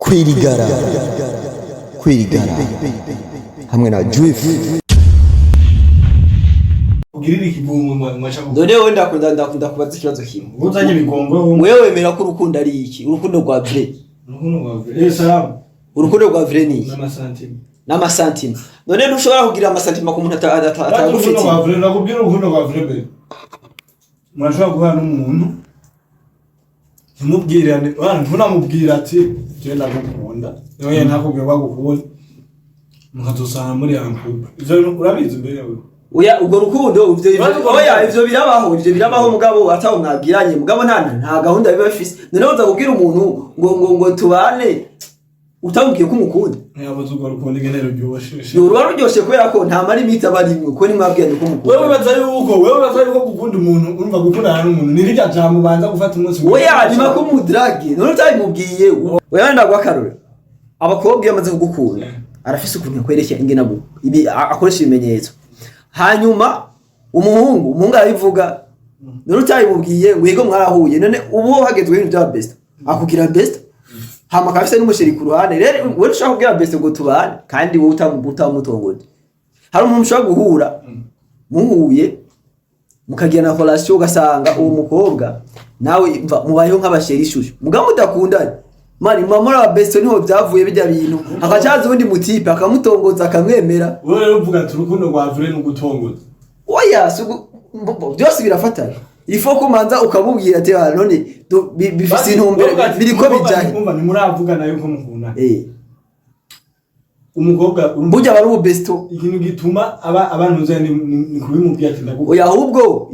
Kwirigara kwirigara hamwe na Juif. Ugirira ikigongwe mwaca. None wowe ndakunda kubaza ikibazo kimwe. Uzanye ibigongwe wowe. Wewe wemera ko urukundo ari iki? Urukundo rwa vrai? Urukundo rwa vrai, salamu. Urukundo rwa vrai ni iki? N'amasantima. N'amasantima. None ntushobora kugira amasantima ku muntu Urukundo atagufitiye? rwa vrai, nakubwira urukundo rwa vrai be, murashobora guhura n'umuntu ntimubwirane, ntunamubwira ati je ndagukunda, niwe ntakubwira ko agukunda, mukazosanga muri en couple. Ivyo bintu urabizi mbere yawe? Oya, ubwo rukundo ivyo Urazi. Oya, ivyo birabaho, mugabo ataho mwabwiranye, mugabo nta gahunda biba bifise. None uza kubwira umuntu ngo tubane utamubwiye ko umukunda? Ntiyabuze urwo rukundo ingene ruryoshe. Ruba ruryoshe kubera ko nta marimite aba arimwe, kuko nimwabwiranye ko umukunda. Wewe wibaza yuko gukunda umuntu, urumva, gukundana n'umuntu ni rirya jambo ubanza gufata umunsi? Oya, nyuma ko umudrague, none utabimubwiye. Oya, ndaguha akarorero. Abakobwa iyo amaze kugukunda arafise ukuntu yakwerekera ingene ibi akoresha ibimenyetso. Hanyuma umuhungu arabivuga, none utabimubwiye ngo yego mwarahuye. None ubu hagezweho ibintu bya best, akugira best, hama akaba afise n'umuchéri ku ruhande. Rero wewe ushaka kubwira best ngo tubane kandi wowe utamutongoje. Hari umuntu ushobora guhura, muhuye mukagirana relation, ugasanga uwo mukobwa nawe mubayeho nk'abachéri chouchou, mugabo mudakundanye. Mani muba muri aba best, niho byavuye bijya bintu, hakacaza uwundi mutipe akamutongoza akamwemera. Wewe rero uvuga ati urukundo rwa vrai ni ugutongoza? Oya, byose birafatana. Ifo kumanza ukamubwira ati: "Ah, none bifise intumbero, biriko bijahe?" Umva, ntimuravugana yuko mukundana. Eh. Umukobwa urumva, Burya aba ari ububesto. ikintu gituma aba abantu ni kubimubwira ati ndagukunda. Oya, ahubwo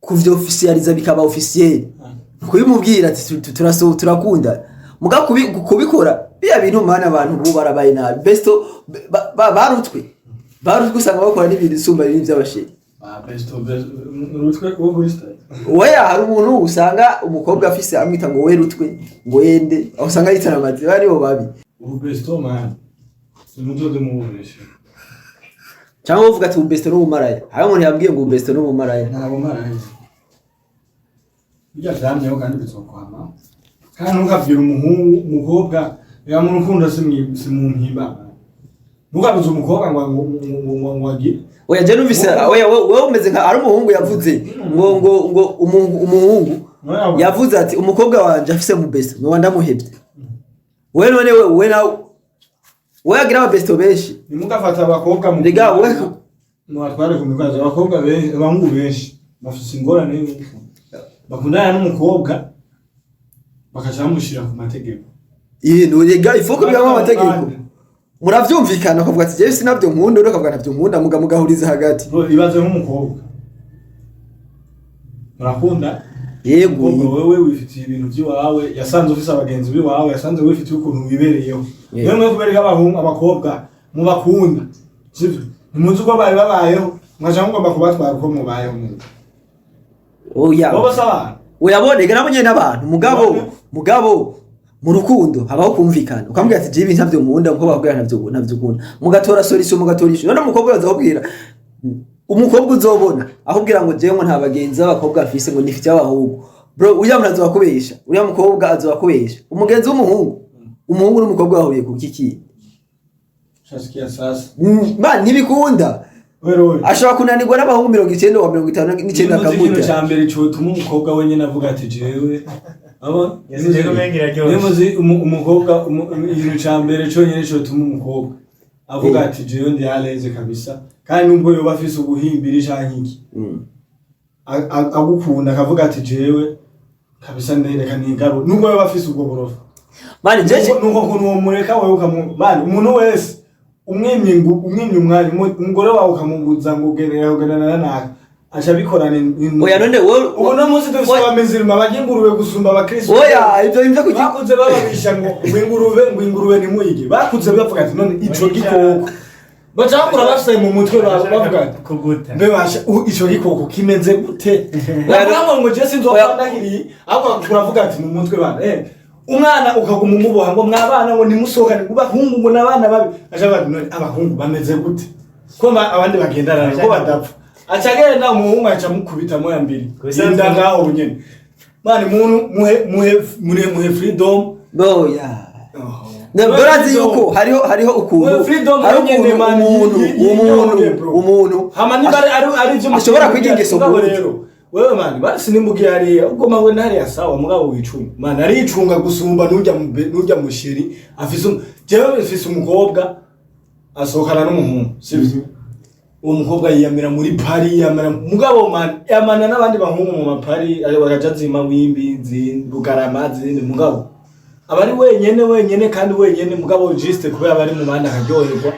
kuvyofisiyaliza bikaba officiel, kubimubwira ati turakunda. Muga kubikora biya bintu, mana, abantu ubu barabaye nabi. Besto barutwe barutwe, usanga bakora n'ibintu isumba ibindi by'abachéri. Ah, besto, besto urutwe wo kuri style. Oya, hari umuntu usanga umukobwa afise amwita ngo we rutwe, ngo yende, aho usanga yitana amazi, bari bo babi. Ubu besto, man, simuzoze mububeshe. Cyangwa uvuga ati ububesto n'ubumaraya. Hari umuntu yambwiye ngo ububesto n'ubumaraya. Ntabwo maraye, burya vyamyeho kandi bizokwama. Kandi ntukabwire umuhungu, umukobwa ya mu rukundo si mu mpimba. Ntukabuze umukobwa ngo agire. Oya, je numvise, oya, wowe umeze nka ari umuhungu yavuze ngo umuhungu yavuze ati umukobwa wanje afise mu besto nuwa ndamuhevye. We none we nawe we agira ababesto benshi. Ntimugafate abakobwa mu Rega, mubatware ku mikazo. Abakobwa benshi, abahungu benshi bafise ingorane y'uko bakundana n'umukobwa bakaca bamushira ku mategeko. Ibintu rega ifuko bibamo amategeko, muravyumvikana, ukavuga ati jewe sinavyo nkunda, undi akavuga ntavyo nkunda, mugahuriza hagati. Bro, ibaze nk'umukobwa murakunda. Yego. Umukobwa wewe wifitiye ibintu by'iwawe, yasanze ufise abagenzi b'iwawe, yasanze wifitiye ukuntu wibereyeho. Niyo mwe kubera ko abahungu, abakobwa mubakunda sivyo, ntimuzi uko bari babayeho, mwaca mugomba kubatwara uko mubayeho mwebwe. Oya. Bobo se abantu. Uyaboneka nabo nyene n'abantu, mugabo mugabo mu rukundo habaho kumvikana, ukamubwira ati jewe ntavyo nkunda, umukobwa akubwira ntavyo ukunda, mugatora solution, mugatora issue. None umukobwa aza akubwira, umukobwa uzobona akubwira ngo jewe ngo nta bagenzi b'abakobwa afise, ngo nifite abahungu, bro, uriya muntu azoba akubesha, uriya mukobwa azoba akubesha. Umugenzi w'umuhungu, umuhungu n'umukobwa bahuriye ku kiki? Shasikia sasa. Man, ntibikunda. Wewe Ashobora kunanirwa n'abahungu 90 wa 59 ikintu akamuta. cya mbere cyotuma umukobwa wenyine avuga ati jewe abo Yasize ko umenga iraryoshe. niyo muzi umukobwa ikintu cya mbere cyonyine cyotuma umukobwa avuga ati jewe ndi à l'aise kabisa, kandi nubwo yoba afise ubuhimbiri canke iki, agukunda akavuga ati jewe kabisa ndereka nigaru, nubwo yoba afise ubwo burofa. Mani jeje. Nuko kuntu uwo mureka wewe ukamu, mani, umuntu wese umwimye umwimye umwanya, umugore wawe ukamubuza ngo ugenera ugenana naka, aca abikorana Oya, none wowe Ubu no munsi dufise abamizirima barya ingurube gusumba abakristo. Oya, ivyo kuki Bakuze bababisha ngo ingurube ntimuyige. Bakuze bavuga ati none ico gikoko, baca bakura bafise mu mutwe bavuga ati kuguta. Mbe basha ico gikoko kimeze gute? Bavuga ngo je sinzopfa ndahiriye, ahubwo turavuga ati mu mutwe bana, umwana ukaguma umuboha ngo mwabana ngo nimusohokane, ngo bahungu ngo n'abana babi, aca bavuga none abahungu bameze gute ko abandi bagendana ko badapfa? Aca agenda umuhungu aca amukubita moya mbiri. Kubisanzwe- Inda ngaho nyene. Mani, muntu muhe muhe muhe muhe freedom. Oya. Urazi yuko hariho ukuntu Wewe freedom hari wenyene, ukuntu man, umuntu umuntu yinyonge, bro. umuntu Hama niba ari ivyo ashobora kwiga ingeso mugabo kuwundi. rero wewe man, basi nimbugiye hariya ugoma we hariya, sawa, mugabo wicunga man, aricunga gusumba nujya musheri afise jewe mfise umukobwa asohokana n'umuhungu, sivyo? Uwo mukobwa yiyamira muri pari, yiyamira mugabo man, yamana n'abandi bahungu mu mapari ayo bakaja zima wimbi Bugarama zindi, mugabo aba ari wenyene wenyene kandi wenyene, mugabo juste kubera bari mu bandi akaryoherwa.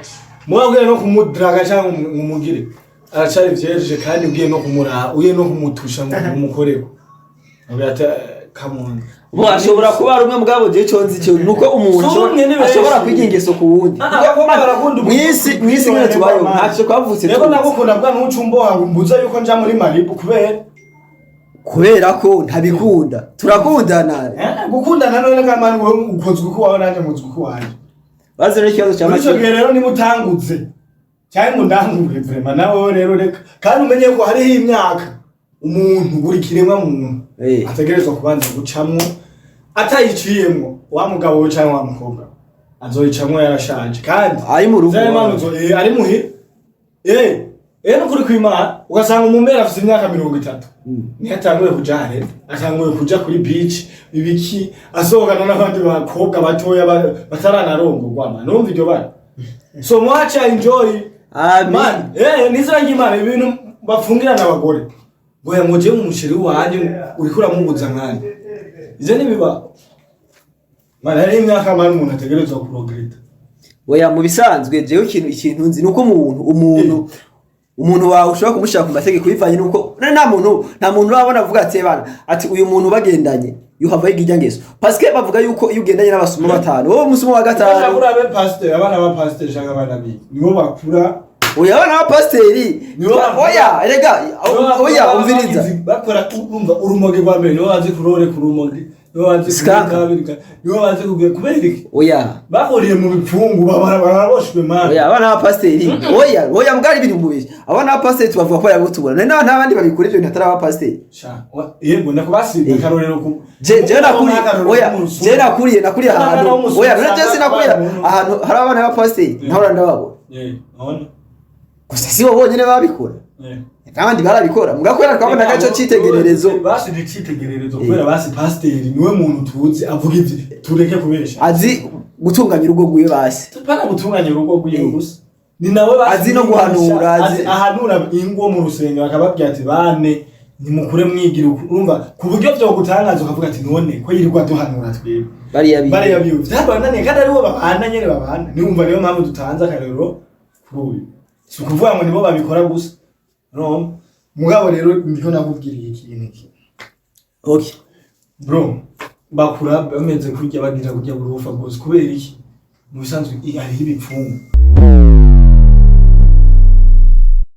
Mugabo ugiye no kumudraga cyangwa umugire, aracari vierge, kandi ugiye no kumuraha, ugiye no kumutusha ngo umukoreko, agira ati: "Come on." Bo ashobora kuba ari umwe, mugabo je cyo nzi cyo nuko umuntu Si umwe, ni benshi. ashobora kwiga ingeso ku wundi. Ah, abakobwa barakunda Mw'isi nyine tubayeho, ntacyo twavutse Rero tuzi. nagukunda bwa ntuca umboha ngo umbuze yuko nja muri Maribu kubera Kubera ko ntabikunda, turakundana. Gukundana none kamani, wowe ukozwe uko wawe, nanjye nkozwe uko wanje. Bazi rero ikibazo cya Muri icyo make. gihe rero niba utangutse cyangwa ngo ndangure, vraiment nawe rero reka, kandi umenye ko hariho imyaka umuntu, buri kiremwa muntu ategerezwa kubanza gucamwo, atayiciyemwo wa mugabo we cyangwa wa mukobwa azoyicamwo yarashaje kandi Ari mu rugo. Zari mpamvu ari muhira, nukuri kw'Imana, ugasanga umumera afite imyaka 30 niyo atanguye kuja hare, atanguye kuja kuri beach ibiki, asohokana n'abandi bakobwa batoya bataranarongorwa man. Numva iryo bara, so muhaca enjoy. Amen. Man, nizira ry'Imana, ibintu bafungirana abagore ngo yamuje mu musheri wanje uriko uramubuza nkanje, ivyo ntibiba man. Hari imyaka man umuntu ategerezwa kuregreta. Oya, mu bisanzwe jewe ikintu nzi nuko umuntu wawe ushobora kumushira ku mategeko bivanye nuko nta muntu urabona avuga ati: "Bana," ati: "Uyu muntu bagendanye yuhava yiga ijya ngeso," parce que bavuga yuko iyo ugendanye n'abasuma batanu, wowe umusuma wa gatanu. Urabe pasiteri, abana ba pasiteri cyangwa abana biga nibo bakura. Oya, abana ba pasiteri. Nibo bakura. Oya, erega oya, umviriza. Bakora, urumva, urumogi rwa mbere nibo bazi kurore ku rumogi, nibo bazi Skunk. kabiri, nibo bazi kugira kubera iki Oya. bahuriye mu bipfungu baraboshwe man. Oya, abana ba pasiteri, oya oya, mbwari biri mu mubiri. Abana ba pasiteri tubavuga ko yabo tubona none nta bandi babikora ibyo bintu atari aba pasiteri. Sha, yego, nakubasiga akarorero ku Je nakuriye, oya, je nakuriye Abana ahantu b'umusungu oya, none je usanga sinakuriye abana ahantu hari abana ba pasiteri, ntahora ndababona. None Gusa si bo bonyene babikora, n'abandi barabikora, muga kubera twabona ko arico citegererezo. Basi ni icitegererezo kubera basi pasiteri niwe muntu tuzi avuga ivyo, tureke kubesha. Azi gutunganya urugo rwiwe basi. Tupana gutunganya urugo rwiwe gusa, ni nawe basi Azi no guhanura, ahanura ingo mu rusengero, akababwira ati: "Bane nimukure mwigira uku." Urumva, ku buryo vyo gutangaza ukavuga ati: "None ko yirirwa duhanura twebwe?" Bariya biwe. Bariya biwe vyabananiye kandi aribo babana nyene, babana. Niwumva niyo mpamvu dutanze akarero kuri uyu, si ukuvuga ngo nibo babikora gusa no mugabo rero ndiko nakubwiriye ikintu iki. Okay. Bro, bakura bameze kurya, bagira kurya burufa rwose. Kubera iki? Mu bisanzwe hariho ibipfungu.